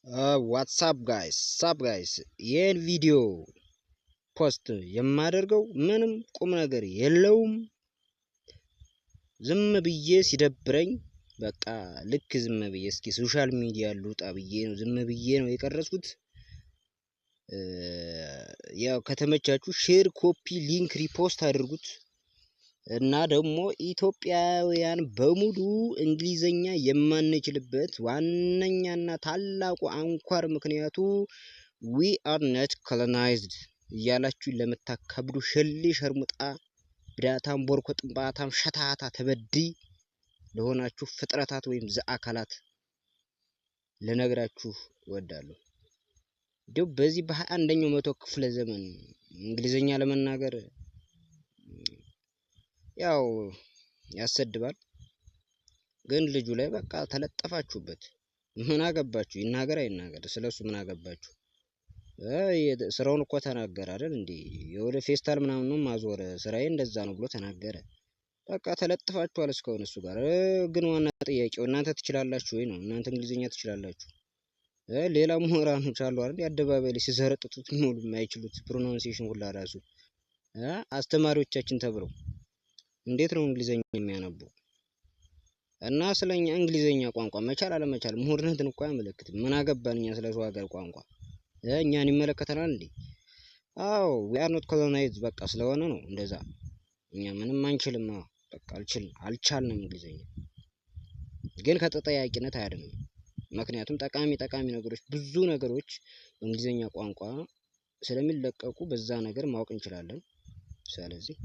What's up guys, sup guys፣ ይህን ቪዲዮ post የማደርገው ምንም ቁም ነገር የለውም። ዝም ብዬ ሲደብረኝ በቃ ልክ ዝም ብዬ እስኪ social media ልውጣ ብዬ ነው፣ ዝም ብዬ ነው የቀረጽኩት። ያው ከተመቻችሁ share፣ copy፣ link፣ repost አድርጉት። እና ደግሞ ኢትዮጵያውያን በሙሉ እንግሊዘኛ የማንችልበት ዋነኛና ታላቁ አንኳር ምክንያቱ we are not colonized እያላችሁ ለምታካብዱ ሸሌ ሸርሙጣ ብዳታም ቦርኮ ጥንባታም ሸታታ ተበዲ ለሆናችሁ ፍጥረታት ወይም ዘአካላት ልነግራችሁ እወዳለሁ። እንዲሁ በዚህ በ21ኛው መቶ ክፍለ ዘመን እንግሊዘኛ ለመናገር ያው ያሰድባል፣ ግን ልጁ ላይ በቃ ተለጠፋችሁበት። ምን አገባችሁ? ይናገር አይናገር ስለሱ ምን አገባችሁ? ስራውን እኮ ተናገረ አይደል እንዴ? የወደ ፌስታል ምናምን ነው ማዞር፣ ስራዬ እንደዛ ነው ብሎ ተናገረ። በቃ ተለጥፋችኋል እስካሁን እሱ ጋር። ግን ዋና ጥያቄው እናንተ ትችላላችሁ ወይ ነው። እናንተ እንግሊዝኛ ትችላላችሁ? ሌላ ምሁራኖች አሉ አይደል? የአደባባይ ላይ ሲዘረጥጡት የሚውሉ የማይችሉት pronunciation ሁላ ራሱ አስተማሪዎቻችን ተብለው እንዴት ነው እንግሊዘኛ የሚያነቡ? እና ስለኛ እንግሊዘኛ ቋንቋ መቻል አለመቻል ምሁርነትን እኮ አያመለክትም። ምን አገባን እኛ ስለ ሰው ሀገር ቋንቋ? እኛን ይመለከተናል እንዴ? አዎ፣ we are not colonized በቃ ስለሆነ ነው እንደዛ። እኛ ምንም አንችልም። በቃ አልችልም፣ አልቻልንም። እንግሊዘኛ ግን ከተጠያቂነት አያድንም። ምክንያቱም ጠቃሚ ጠቃሚ ነገሮች፣ ብዙ ነገሮች በእንግሊዘኛ ቋንቋ ስለሚለቀቁ በዛ ነገር ማወቅ እንችላለን። ስለዚህ